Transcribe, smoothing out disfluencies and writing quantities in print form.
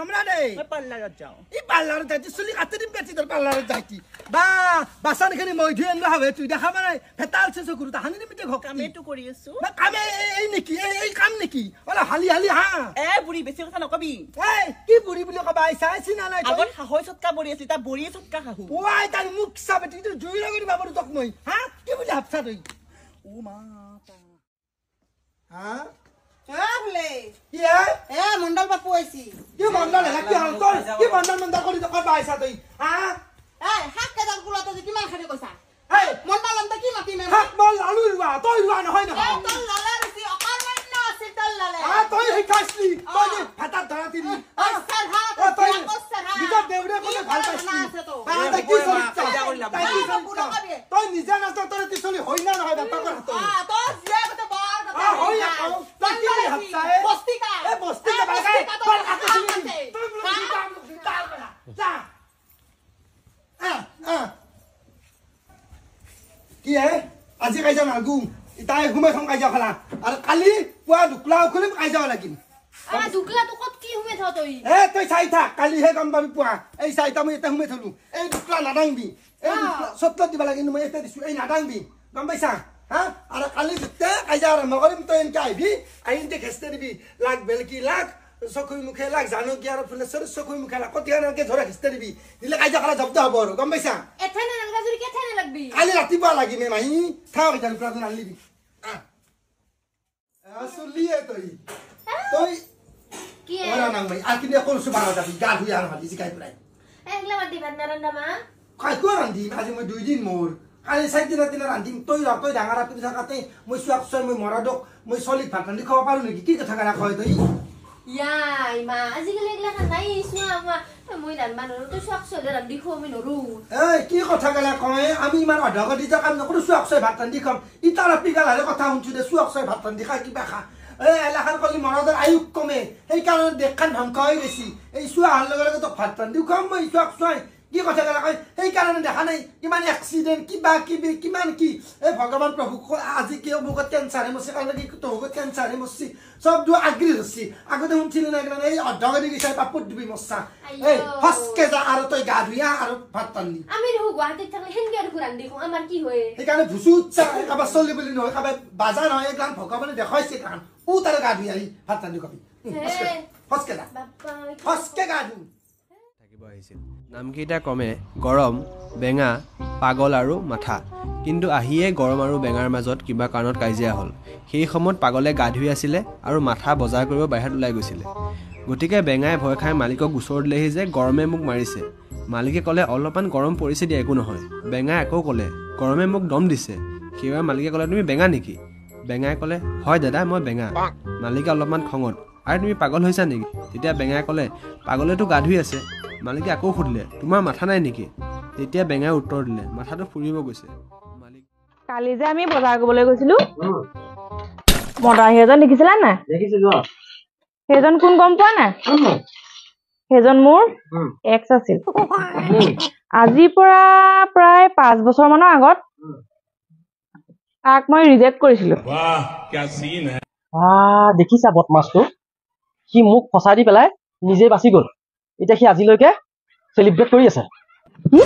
নমৰা দেই। মই পাৰ্লাৰত যাওঁ। ই পাৰ্লাৰত যাইতি চুলি কাটি দিম পেটি তোৰ পাৰ্লাৰত যাইতি। বা বাচনখিনি মই ধুই আনিলো হবে তুই দেখা মানে ভেটাল আছে চকুৰ তাহানি দিম এতিয়া ঘক। কামেটো কৰি আছো। না কামে এই নেকি এই কাম নেকি? অলপ হালি হালি হা। এ বুঢ়ী বেছি কথা নকবি। এই কি বুঢ়ী বুলি কবা আইছা চিনা নাই তই? আগত শাহুৱে চটকা বৰি আছিল, তাৰ বৰিয়ে চটকা শাহু। ওৱাই তাৰ মুখ চাবে তুই জুই লাগি দিবা পাৰো তোক মই। হা কি বুলি ভাবছা তুই? ও মা হা এ বোলে কি হে? এ মণ্ডল বাপু আইছি। কি মণ্ডল হে? কি হল তোৰ? কি মণ্ডল মণ্ডল কৰি কৰবা আইছা তুই? হা এই শাক কেইডাল কুলাতে যে কিমান খালি কৈছা? এই মণ্ডল আনতে কি মাতিম? শাক মই লালু ৰুৱা তই ৰুৱা নহয় নহয়। তোৰ লালে ৰুচি অকৰ্মণ্য আছিল তোৰ লালে। আ তই শিকাইছিলি তই যে ভাতাত ধৰা দিলি। তই নিজৰ দেউৰে কোনে ভাল পাইছিলি? কি তই নিজে নাচ তোৰ চলি হয় না নহয় বাপাকৰ হাতত? কি হে আজি কাজিয়া নালাগো, তাই সোমাই থম কাজিয়া খেলা। আৰু কালি পুৱা দুকলাও খুলিম কাজিয়াও লাগিম। এ তই চাই থাক, কালিহে গম পাবি পুৱা। এই চাইটা মই এতিয়া সোমাই থলো। এই দুকলা নাদাংবি, এই চতলত দিব লাগে মই এতিয়া দিছো। এই নাদাংবি, গম পাইছা? হা আৰু কালি যেতিয়া কাজিয়া আৰম্ভ কৰিম তই এনেকে আহিবি, আহি এনেকে ঘেঁচতে দিবি। লাগ বেলকি লাগ চকুৰ মুখে লাগ জানো কি আৰু ফুলেশ্বৰ চকুৰ মুখে লাগ কতিয়া এনেকে ধৰে ঘেঁচতে দিবি। দিলে কাজিয়া খেলা জব্দ হ'ব আৰু, গম পাইছা? কালি ৰাতিপুৱা লাগিম মাহী। থাক এতিয়া দুকলাটো নানিবি। চলিয়ে তই তই ৰান্ধিম আজি মই 2 দিন মোৰ কালি 4 দিনৰ দিনা ৰান্ধিম। তই তই ডাঙৰ আপুনি থাকাতে মই চোৱাক চোৱাই মই মৰাদক মই চলিক ভাত ৰান্ধি খাব পাৰো নেকি? কি কথা কেনে কয় তই? এই কি কথা কেনে কয়? আমি ইমান অধগতি কাম নকৰো, চোৱাক চোৱাই ভাত ৰান্ধি খাম। ইটাৰ পিগাল হ'লে কথা শুনছো দে, চোৱাক চোৱাই ভাত ৰান্ধি খা কিবা খা। এই এলাখান কলি মৰদৰ আয়ুস কমে, সেইকাৰণে দেশখন ধ্বংস হৈ গৈছে। এই চোৱা অহাৰ লগে লগে তোক ভাত ৰান্ধিও খাম মই চোৱাক চোৱাই। কি কথা কেনে কয়? সেইকাৰণে দেখা নাই কিমান এক্সিডেণ্ট কিবা কিবি কিমান কি। এই ভগৱান প্ৰভু আজি কি অমুকত কেঞ্চাৰহে মৰছি, কালি কি তমুকত কেঞ্চাৰহে মৰছি, চব দু আগ্ৰি ধৰছি। আগতে শুনছিলি নাই কাৰণে এই অৰ্ধগতি গৈছে পাপত ডুবি মৰছা। এই ফচকে যা আৰু তই গা ধুই আহ আৰু ভাত ৰান্ধি। আমি দেখো গুৱাহাটীত থাকিলে সেনকে দেখো ৰান্ধি খাওঁ, আমাৰ কি হয়? সেইকাৰণে ভুচু উৎসাহ কাৰোবাৰ চলি বুলি নহয়, কাৰোবাৰ বাজাৰ নহয়, এইগিলান ভগৱানে দেখুৱাইছে কাৰণ ও তাৰে গা ধুই আহি ভাত ৰান্ধি খাবি। ফচকে যা, ফচকে গা ধু। থাকিব আহিছিল নামকেইটা ক্ৰমে গৰম, বেঙা, পাগল আৰু মাথা। কিন্তু আহিয়ে গৰম আৰু বেঙাৰ মাজত কিবা কাৰণত কাজিয়া হ'ল। সেই সময়ত পাগলে গা ধুই আছিলে আৰু মাথা বজাৰ কৰিব বাহিৰত ওলাই গৈছিলে। গতিকে বেঙাই ভয় খাই মালিকক গোচৰ দিলেহি যে গৰমে মোক মাৰিছে। মালিকে ক'লে অলপমান গৰম পৰিছে দিয়া, একো নহয়। বেঙাই আকৌ ক'লে গৰমে মোক দম দিছে। সেইবাৰ মালিকে ক'লে তুমি বেঙা নেকি? বেঙাই ক'লে হয় দাদা মই বেঙা। মালিকে অলপমান খঙত আৰে তুমি পাগল হৈছা নেকি? তেতিয়া বেঙাই ক'লে পাগলেতো গা ধুই আছে। মালিকে আকৌ সুধিলে তোমাৰ মাথা নাই নেকি? তেতিয়া বেঙাই উত্তৰ দিলে মাথাটো ফুৰিব গৈছে। মালিক কালি যে আমি বজাৰ কৰিবলৈ গৈছিলো, মদাহী এজন দেখিছিলা নাই? দেখিছিলো। সেইজন কোন গম পোৱা নাই? সেইজন মোৰ এক্স আছিল। আজিৰ পৰা প্ৰায় 5 বছৰ মানৰ আগত তাক মই ৰিজেক্ট কৰিছিলো। দেখিছা বদমাছটো, সি মোক ফচাই দি পেলাই নিজে বাচি গ'ল। এতিয়া সি আজিলৈকে চেলিব্ৰেট কৰি আছে। কি?